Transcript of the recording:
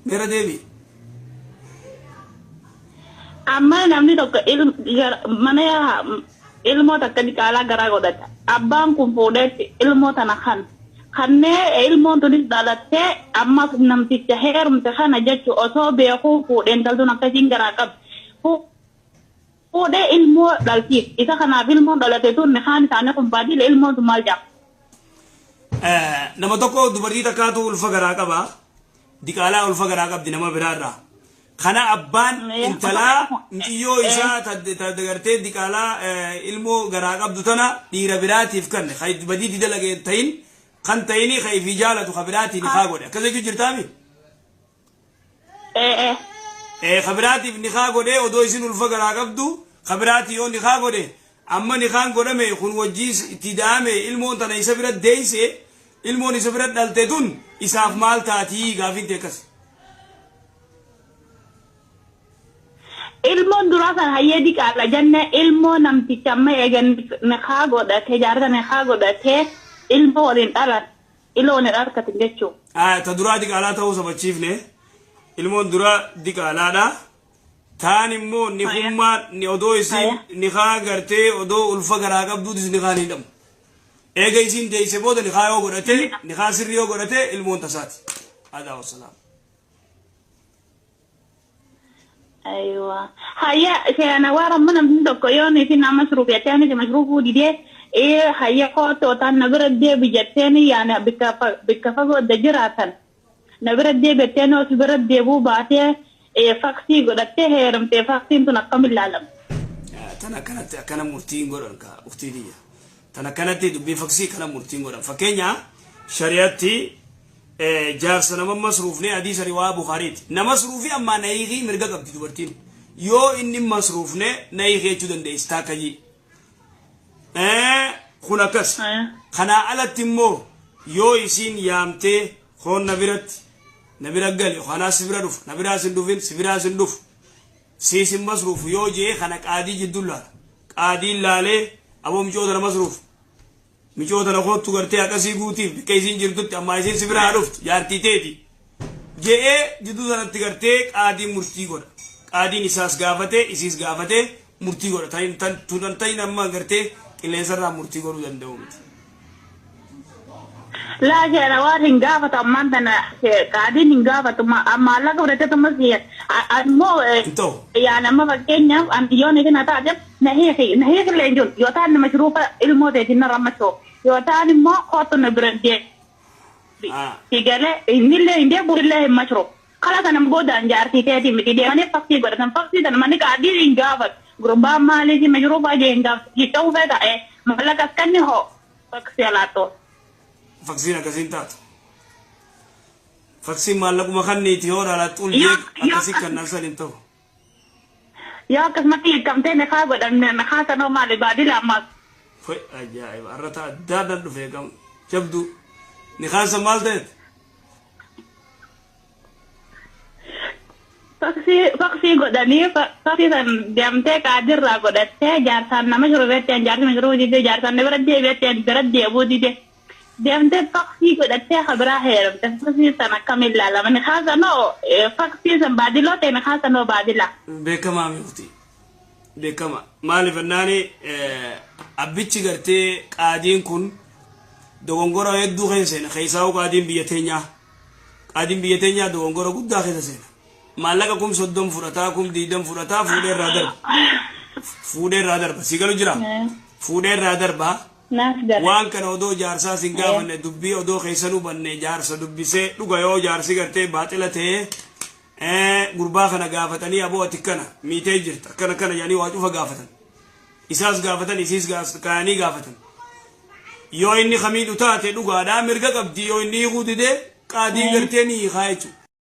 Meera deebi. Amma namni tokko mana ilmoo takka diqaalaa garaa godhata. Abbaan kun fuudheetti ilmoo tana kan kannee ilmoon tunis dhalattee amma namticha heerumte kana jechu osoo beekuu fuudhee intaltuun akkasiin garaa qabdi. Fuudhee ilmoo dhaltiif. Isa kanaaf ilmoon dhalate tun kaan isaanii kun baadiyyaa ilmoon tun maal jedhama? Nama tokko dubartii takkaatu ulfa garaa qaba. Diqaalaa ulfa garaa qabdi nama biraarraa. Kana abbaan intalaa muciyyoo isaa ta gartee diqaalaa ilmoo garaa qabdu tana dhiira biraatiif kanne kan badii dalagee ta'in kan ta'ini kan ifii jaalatu ka biraatiin nikaa godhe. Akkas jechuu jirtaami? Ee. Ka biraatiif nikaa godhee odoo isin ulfa garaa qabdu ka biraatii yoo nikaa godhe, amma nikaan godhame kun wajjiis itti da'ame, ilmoon tana isa bira deeyse, ilmoon isa bira dhalte tun isaaf maal taatii gaafiin tee akkas. Ilmoon duraa san hayyee diqaala jenne, ilmoo namticha amma eegan nikaa godhate, jaarsa nikaa godhate, ilmoo waliin dhalan, ilmoo waliin argatin jechuun. Ta duraa diqaalaa ta'uu sabachiifne, ilmoon duraa diqaalaadha. Taan immoo nikummaa ni odoo isiin nikaa gartee odoo ulfa garaa qabduutis nikaan hidhamu. Eega isiin deeyse booda nikaa yoo godhate, nikaa sirrii yoo godhate, ilmoon tasaati. Adaa wassalaam. Aywa. Hayya seena waan amma namni tokko yoo nifi nama masruuf jettee anis masruufuu didee, ee hayya kootu otaan na bira deebi jetteen, yaani bikka fagoo adda jiraatan na bira deebitteen osoo bira deebuu baatee faksii godhattee heerumtee, faksiin tun akkam ilaalama? Tan akkanatti akkana murtiin godhan ka uktii tiyya. Tan akkanatti dubbii faksii kana murtiin godhan. Fakkeenya shari'atti jaarsa nama masruufne, hadiisa riwaa Bukaariiti. Na masruufi ammaa na hiikii mirga qabdi dubartiin. Yoo inni masruufne na hiikii jechuu dandeessi taakka jii. Kun akkas. Kanaa alatti immoo yoo isiin yaamtee koon na biratti na bira gali yookaan si bira dhufu, na biraas hin dhufin, si biraas hin dhufu, siis hin masruufu yoo jee, kana qaadii jidduu laala. Qaadiin laalee, aboo micoo tana masruufu. Micoo tana koottu gartee akkasii guutiif bikka isiin jirtutti ammaa isiin si biraa dhuftu jaartii teeti. Je'ee jidduu sanatti gartee qaadiin murtii godha. Qaadiin isaas gaafatee isiis gaafatee murtii godha. Tan tan tan ta'in amma gartee qilleensarraa murtii godhuu danda'u miti. Laa, seera waan hin gaafatu ammaan tana qaadiin hin gaafatu, maallaqa fudhateetumas ammoo. Hin ta'u. Yaani amma fakkeenyaaf ani yoo niitiin haa taate na hiiki, na hiiki illee hin jiru, yoo ta'an mashruufa ilmoo teetiin narra mashoo, yoo ta'an immoo kootu na bira deebi. Si galee innillee hin deebi'u, illee hin mashruuf. Kala sana boodaan jaartii teetii miti, deemanii faksii godhatan, faksii sana manni qaadii hin gaafatu. Gurbaan maaliif mashruufaa jee hin gaafatu. Hiikka'uu feeta maallaqa akkanni hoo faksii alaattoo. Faksiin akkasiin taatu. Faksiin maallaquma kanniiti yoo dhala xul jee akkasii kannan san hin ta'u. Yoo akkasumatti hiikamtee nikaa godhamne, nikaa sanoo maali baadila ammaas? Foi ajaa'iba, har'a ta'a addaadhaan dhufe qam jabduu. Nikaan san maal ta'eet? Faksii godhanii, faksii san deemtee qaadirraa godhattee, jaarsaan nama shurufeetteen, jaarsi mashruu dide, jaarsaan na bira deebi'etteen bira deebuu dide. Deemtee faksii godhattee ka biraa heerumte, faksii san akkamiin ilaalama? Nikaa sanoo faksii san baadiloo ta'e, nikaa sanoo baadila. Beekamaa miti. Beekama. Maaliif jennaani, abbichi gartee qaadiin kun dogongora hedduu keessa seena. Keessaa'uu qaadiin biyya teenyaa. Qaadiin biyya teenyaa dogongora guddaa keessa seena. Maallaqa 30,000 fudhataa, 20,000 fudhataa, fuudhee irraa darba. Fuudhee irraa darba. Si galu jira? Fuudhee irraa darba. Naaf gala. Waan kana odoo jaarsaas hin gaafanne, dubbii odoo keessan hubanne, jaarsa dubbisee dhuga yoo jaarsi gartee baaxila ta'ee, gurbaa kana gaafatanii, aboo ati kana miitee jirta, akkana kana jedhanii waa cufa gaafatan. Isaas gaafatan, isiis kaayanii gaafatan. Yoo inni kamiidhu taate dhugaadhaa mirga qabdi, yoo inni hiikuu didee qaadiin gartee ni hiikaa jechuudha.